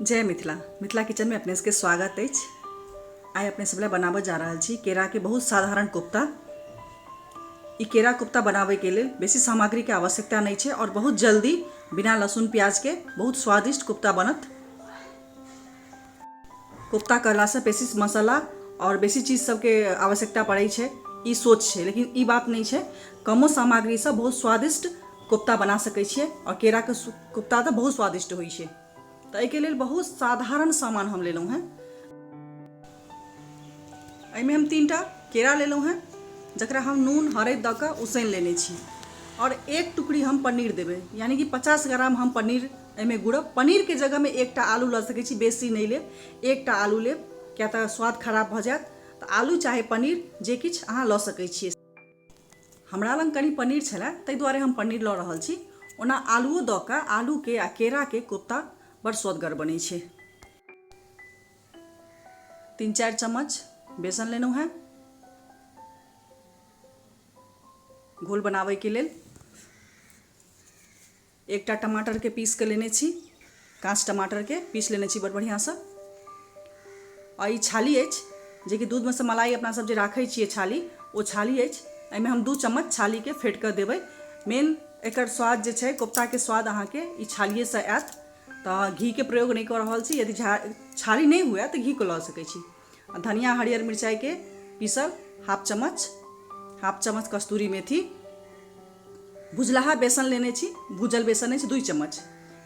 जय मिथिला। मिथिला किचन में अपने सबके स्वागत अछि। आइ अपने सब लए बनाबऽ जा रहल छी केरा के बहुत साधारण कोफ्ता। ई केरा कोफ्ता बनाबे के लेल बेसी सामग्री के आवश्यकता नहीं छै और बहुत जल्दी बिना लहसुन प्याज के बहुत स्वादिष्ट कोफ्ता बनत। कोफ्ता कहलासँ बेसी मसाला और बेसी चीज सबके आवश्यकता पड़ै छै, ई सोच छै, लेकिन ई बात नहीं छै। कमो सामग्रीसँ बहुत स्वादिष्ट कोफ्ता बना सकै छियै और केराके कोफ्ता तऽ बहुत स्वादिष्ट होइ छै। तऽ एहिके लेल बहुत साधारण सामान हम लेलहुँ हेँ। एहिमे हम 3टा केरा लेलहुँ हेँ, जकरा हम नून हरदि दऽ कऽ उसनि लेने छी और 1 टुकड़ी हम पनीर देबै, यानी कि 50 ग्राम हम पनीर एहिमे गुड़ब। पनीरके जगहमे 1टा आलू लऽ सकै छी, बेसी नहि लेब, 1टा आलू लेब, किया तऽ स्वाद खराब भऽ जायत। तऽ आलू चाहे पनीर जे किछु अहाँ लऽ सकै छियै। हमरा लग कनि पनीर छलै ताहि दुआरे हम पनीर लऽ रहल छी, ओना आलुओ दऽ कऽ आलूके आ केराके कोफ्ता बड़ स्वदगर बनै छै। 3-4 चम्मच बेसन लेलहुँ हेँ घोल बनाबैके लेल। 1टा टमाटरके पीस कऽ लेने छी, काँच टमाटरके पीस लेने छी बड़ बढ़िआँसँ। आ ई छाली अछि जेकि दूधमे सँ मलाई अपना सब जे राखै छियै छाली, ओ छाली अछि। एहिमे हम 2 चम्मच छालीके फेँट कऽ देबै। मेन एकर स्वाद जे छै कोफ्ताके स्वाद अहाँके ई छालिएसँ आयत। तऽ घीके प्रयोग नहि कऽ रहल छी, यदि छाली नहि हुए तऽ घीके लऽ सकै छी। आ धनिया हरियर मिरचाइके पीसल हाफ चम्मच, हाफ चम्मच कस्तूरी मेथी, भुजलाहा बेसन लेने छी, भूजल बेसन अछि 2 चम्मच।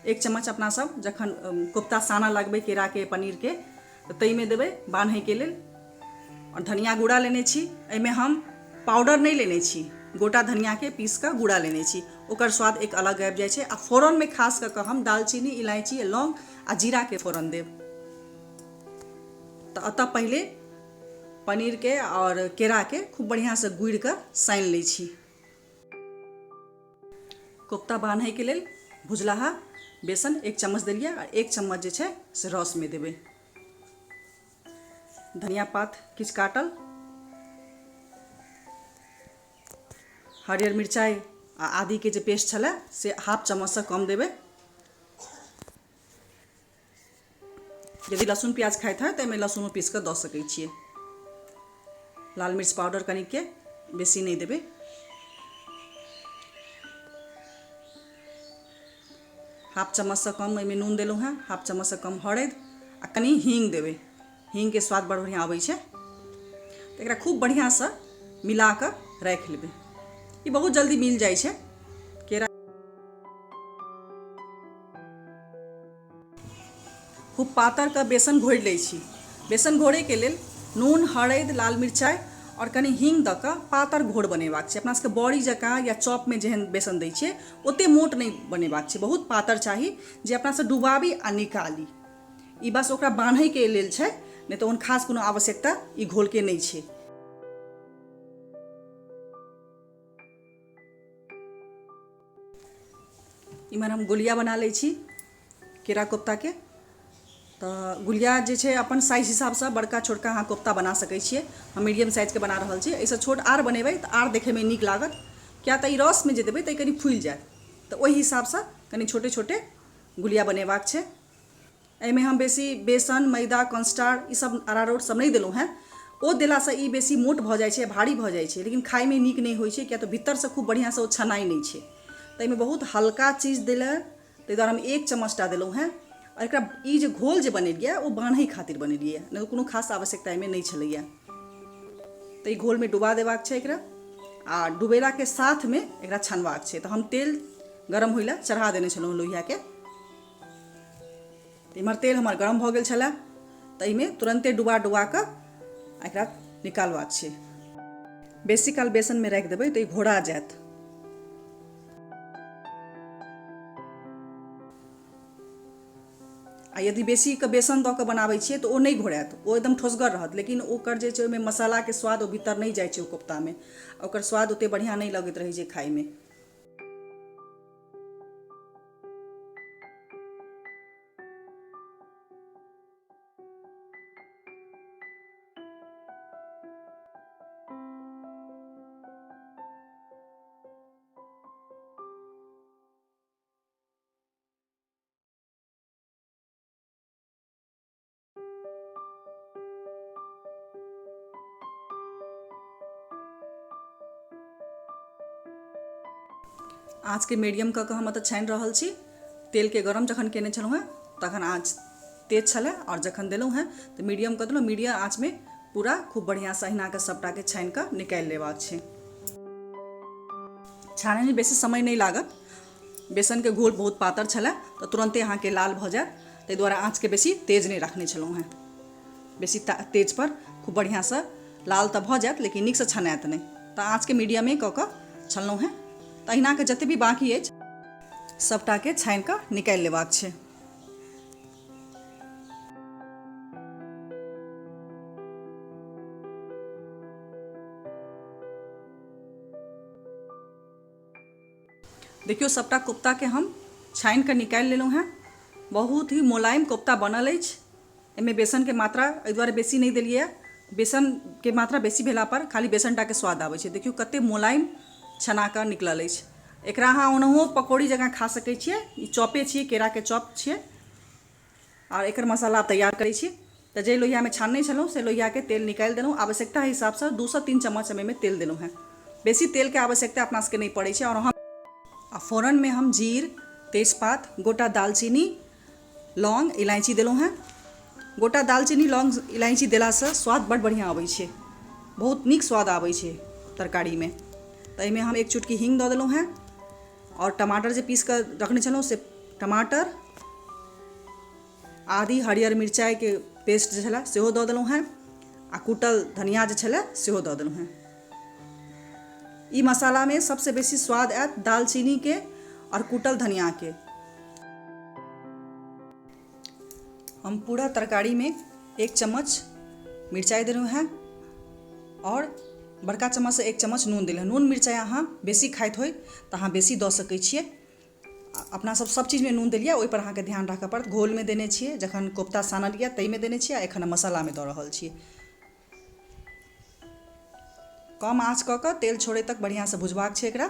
1 चम्मच अपना सब जखन कोफ्ता साना लगबै केराके पनीरके तऽ ताहिमे देबै बान्हैके लेल। आओर धनिया गुड़ा लेने छी, एहिमे हम पाउडर नहि लेने छी, गोटा धनियाके पीस कऽ गुड़ा लेने छी, ओकर स्वाद एक अलग आबि जाइ छै। आ फोरनमे खास कऽ कऽ हम दालचीनी, इलायची, लौंग आ जीराके फोरन देब। तऽ एतऽ पहिले पनीरके आओर केराके खूब बढ़िआँसँ गुड़ि कऽ सानि लै छी। कोफ्ता बान्हैके लेल भुजलाहा बेसन 1 चम्मच देलियै आ 1 चम्मच जे छै से रसमे देबै। धनिया पात किछु काटल, हरियर मिरचाइ आ आदीके जे पेस्ट छलै से हाफ चम्मचसँ कम देबै। यदि लहसुन प्याज खाइत है तऽ एहिमे लहसुनो पीस कऽ दऽ सकै छियै। लाल मिर्च पाउडर कनिके, बेसी नहि देबै। हाफ चम्मचसँ कम एहिमे नून देलहुँ हेँ, हाफ चम्मचसँ कम हरदि आ कनि हींग देबै। हींगके स्वाद बड़ बढ़िआँ अबै छै। तऽ एकरा खूब बढ़िआँसँ मिला कऽ राखि लेबै। ई बहुत जल्दी मिल जाइ छै केरा। खूब पातर कऽ बेसन घोरि लै छी। बेसन घोरैके लेल नून, हरदि, लाल मिरचाइ आओर कनि हींग दऽ कऽ पातर घोर बनेबाक छै। अपना सबके बड़ी जकाँ या चॉपमे जेहन बेसन दै छियै ओते मोट नहि बनेबाक छै, बहुत पातर चाही जे अपना सब डुबाबी आ निकाली। ई बस ओकरा बान्हैके लेल छै, नहि तऽ ओहन खास कोनो आवश्यकता ई घोलके नहि छै। इम्हर हम गुलिया बना लै छी केरा कोफ्ताके। तऽ गुलिया जे छै अपन साइज हिसाबसँ बड़का छोटका अहाँ कोफ्ता बना सकै छियै। हम मीडियम साइजके बना रहल छी, एहिसँ छोट आर बनेबै तऽ आर देखैमे नीक लागत, किया तऽ ई रसमे जे देबै तऽ ई कनि फुलि जायत, तऽ ओहि हिसाबसँ कनि छोटे छोटे गुलिया बनेबाक छै। एहिमे हम बेसी बेसन, मैदा, कॉर्नस्टार ई सब अरारोट सब नहि देलहुँ हेँ। ओ देलासँ ई बेसी मोट भऽ जाइ छै, भारी भऽ जाइ छै, लेकिन खाइमे नीक नहि होइ छै, किया तऽ भीतरसँ खूब बढ़िआँसँ ओ छनाइ नहि छै। ताहिमे बहुत हल्का चीज देलहुँ, ताहि दुआरे हम 1 चम्मचटा देलहुँ हेँ। आओर एकरा ई जे घोल जे बनेलियै ओ बान्है खातिर बनेलियै, नहि तऽ कोनो खास आवश्यकता एहिमे नहि छलैए। तऽ ई घोलमे डुबा देबाक छै एकरा, आ डुबेलाके साथमे एकरा छनबाक छै। तऽ हम तेल गरम होइ लए चढ़ा देने छलहुँ लोहियाके। इम्हर तेल हमर गरम भऽ गेल छलै, तऽ एहिमे तुरन्ते डुबा डुबा कऽ एकरा निकालबाक छै। बेसी काल बेसनमे राखि देबै तऽ ई घोरा जायत। आ यदि बेसीके बेसन दऽ कऽ बनाबै छियै तऽ ओ नहि घोरायत, ओ एकदम ठोसगर रहत, लेकिन ओकर जे छै ओहिमे मसालाके स्वाद ओ भीतर नहि जाइ छै ओ कोफ्तामे, ओकर स्वाद ओतेक बढ़िआँ नहि लगैत रहै छै खाइमे। आँचके मीडियम कऽ कऽ हम एतऽ छानि रहल छी। तेलके गरम जखन केने छलहुँ हेँ तखन आँच तेज छलै, आओर जखन देलहुँ हेँ तऽ मीडियम कऽ देलहुँ। मीडियम आँचमे पूरा खूब बढ़िआँसँ अहिना कऽ सभटाके छानि कऽ निकालि लेबाक छै। छानैमे बेसी समय नहि लागत। बेसनके घोल बहुत पातर छलै तऽ तुरन्ते अहाँके लाल भऽ जायत, ताहि दुआरे आँचके बेसी तेज नहि रखने छलहुँ हेँ। बेसी तेजपर खूब बढ़िआँसँ लाल तऽ भऽ जायत, लेकिन नीकसँ छनायत नहि, तऽ आँचके मीडियमे कऽ कऽ छनलहुँ हेँ। तऽ अहिनाके जतेक भी बाँकी अछि सभटाके छानि कऽ निकालि लेबाक छै। देखियौ, सभटा कोफ्ताके हम छानि कऽ निकालि लेलहुँ हेँ। बहुत ही मोलायम कोफ्ता बनल अछि। एहिमे बेसनके मात्रा एहि दुआरे बेसी नहि देलियै, बेसनके मात्रा बेसी भेलापर खाली बेसन टाके स्वाद आबै छै। देखियौ कते मोलायम छनाकऽ निकलल अछि। एकरा अहाँ ओनाहो पकौड़ी जकाँ खा सकै छियै। ई चॉपे छियै, केराके चॉप छियै। आओर एकर मसाला तैयार करै छी तऽ जाहि लोहियामे छानने छलहुँ से लोहियाके तेल निकालि देलहुँ। आवश्यकता हिसाबसँ 2 सँ 3 चम्मच हम एहिमे तेल देलहुँ हेँ। बेसी तेलके आवश्यकता अपना सबके नहि पड़ै छै। आओर हम आ फोरनमे हम जीर, तेजपात, गोटा दालचीनी, लौंग, इलायची देलहुँ हेँ। गोटा दालचीनी, लौंग, इलायची देलासँ स्वाद बड्ड बढ़िआँ अबै छै, बहुत नीक स्वाद आबै छै तरकारीमे। तऽ एहिमे हम एक चुटकी हीङ्ग दऽ देलहुँ हेँ, आओर टमाटर जे पीस कऽ रखने छलहुँ से टमाटर, आदि, हरियर मिरचाइके पेस्ट जे छलए सेहो दऽ देलहुँ हेँ, आ कूटल धनिया जे छलए सेहो दऽ देलहुँ हेँ। ई मसालामे सबसँ बेसी स्वाद आयत दालचीनीके आओर कूटल धनियाके। हम पूरा तरकारीमे 1 चम्मच मिरचाइ देलहुँ हेँ, आओर बड़का चम्मचसँ 1 चम्मच नून देलहुँ। नून मिरचाइ अहाँ बेसी खाइत होइ तऽ अहाँ बेसी दऽ सकै छियै। अपना सब सब चीजमे नून देलियै, ओहिपर अहाँके ध्यान राखऽ पड़त। घोलमे देने छियै, जखन कोफ्ता सानलियै ताहिमे देने छियै, आ एखन मसालामे दऽ रहल छियै। कम आँच कऽ कऽ तेल छोड़ै तक बढ़िआँसँ भुजबाक छै एकरा।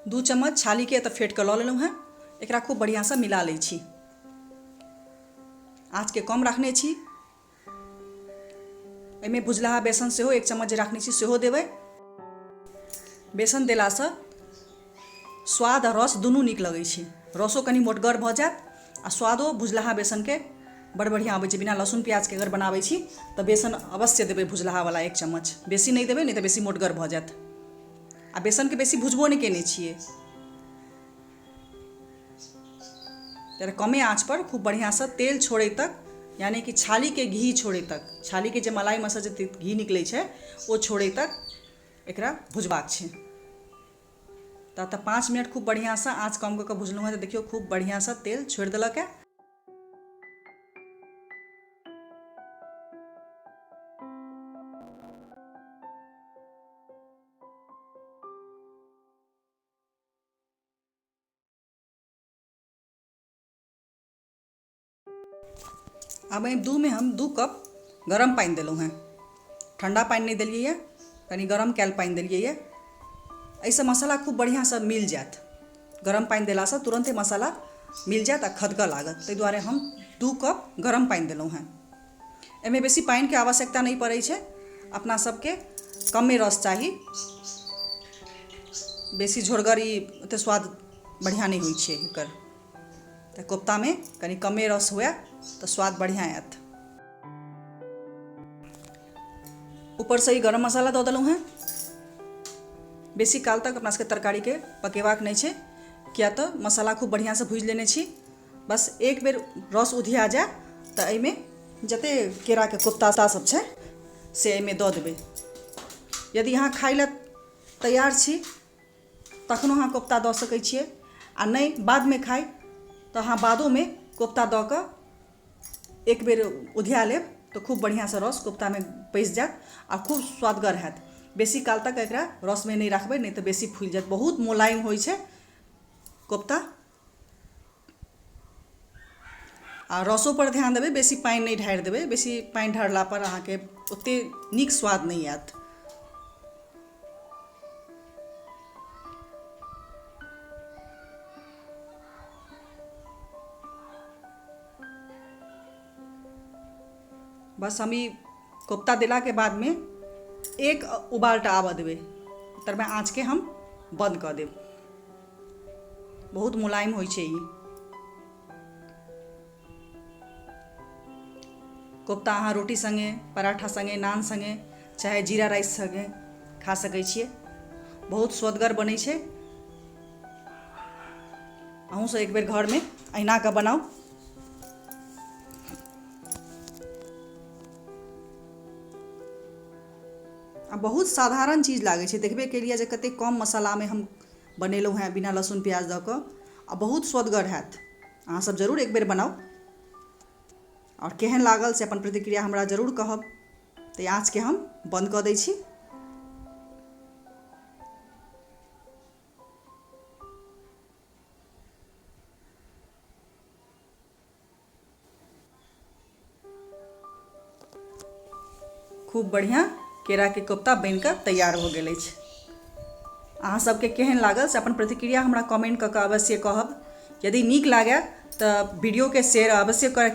2 चम्मच छालीके एतऽ फेट कऽ लऽ लेलहुँ हेँ। एकरा खूब बढ़िआँसँ मिला लै छी। आँचके कम रखने छी। एहिमे भुजलाहा बेसन सेहो 1 चम्मच जे रखने छी सेहो देबै। बेसन देलासँ स्वाद आ रस दुनू नीक लगै छै। रसो कनि मोटगर भऽ जायत आ स्वादो भुजलाहा बेसनके बड़ बढ़िआँ अबै छै। बिना लहसुन प्याजके अगर बनाबै छी तऽ बेसन अवश्य देबै भुजलाहावला 1 चम्मच। बेसी नहि देबै, नहि तऽ बेसी मोटगर भऽ जायत। आ बेसनके बेसी भुजबो नहि केने छियै। तर कमे आँच पर खूब बढ़िआँसँ तेल छोड़ै तक, यानि कि छालीके घी छोड़ै तक, छालीके जे मलाइमे सँ जे घी निकलै छै ओ छोड़ै तक एकरा भुजबाक छै। तऽ 5 मिनट खूब बढ़िआँसँ आँच कम कऽ कऽ भुजलहुँ हँ, तऽ देखियौ खूब बढ़िआँसँ तेल छोड़ि देलक हँ। आब एहि 2 में हम 2 कप गरम पानि देलहुँ हेँ। ठण्डा पानि नहि देलियै यऽ, कनि गरम कयल पानि देलियै यऽ। एहिसँ मसाला खूब बढ़िआँसँ मिल जायत। गरम पानि देलासँ तुरन्ते मसाला मिल जायत आ खदकऽ लागत, ताहि दुआरे हम 2 कप गरम पानि देलहुँ हेँ। एहिमे बेसी पानिके आवश्यकता नहि पड़ै छै। अपना सबके कमे रस चाही, बेसी झोरगर ई ओतेक स्वाद बढ़िआँ नहि होइ छै एकर। तऽ कोफ्तामे कनि कमे रस हुए तऽ स्वाद बढ़िआँ आयत। ऊपरसँ ई गरम मसाला दऽ देलहुँ हेँ। बेसी काल तक अपना सबके तरकारीके पकेबाक नहि छै, किया तऽ मसाला खूब बढ़िआँसँ भूजि लेने छी। बस एक बेर रस उधिया जाय तऽ एहिमे जते केराके कोफ्ता सब छै से एहिमे दऽ देबै। यदि अहाँ खाइ लए तैयार छी तखनो अहाँ कोफ्ता दऽ सकै छियै, आ नहि बादमे खाइ तऽ अहाँ बादोमे कोफ्ता दऽ कऽ एक बेर उधिया लेब तऽ खूब बढ़िआँसँ रस कोफ्तामे पैसि जायत आ खूब स्वादगर हैत। बेसी काल तक एकरा रसमे नहि राखबै, नहि तऽ बेसी फुलि जायत। बहुत मोलायम होइ छै कोफ्ता। आ रसोपर ध्यान देबै, बेसी पानि नहि ढारि देबै। बेसी पानि ढारलापर अहाँके ओतेक नीक स्वाद नहि आयत। बस हम ई कोफ्ता देलाके बादमे एक उबालटा आबऽ देबै, तकर बाद आँचके हम बन्द कऽ देब। बहुत मुलायम होइ छै ई कोफ्ता। अहाँ रोटी सङ्गे, पराठा सङ्गे, नान सङ्गे, चाहे जीरा राइस सङ्गे खा सकै छियै। बहुत स्वदगर बनै छै। अहूँसभ एक बेर घरमे अहिना कऽ बनाउ। आ बहुत साधारण चीज लागै छै। देखबे केलियै जे कतेक कम मसालामे हम बनेलहुँ हेँ, बिना लहसुन प्याज दऽ कऽ, आ बहुत स्वदगर हैत। अहाँसभ जरूर एक बेर बनाउ आओर केहन लागल से अपन प्रतिक्रिया हमरा जरूर कहब। तऽ आँचके हम बन्द कऽ दै छी। खूब बढ़िआँ केराके कोफ्ता बनि कऽ तैयार भऽ गेल अछि। अहाँ सबके केहन लागल से अपन प्रतिक्रिया हमरा कमेंट कऽ कऽ अवश्य कहब। यदि नीक लागय तऽ वीडियोके शेयर अवश्य कयल।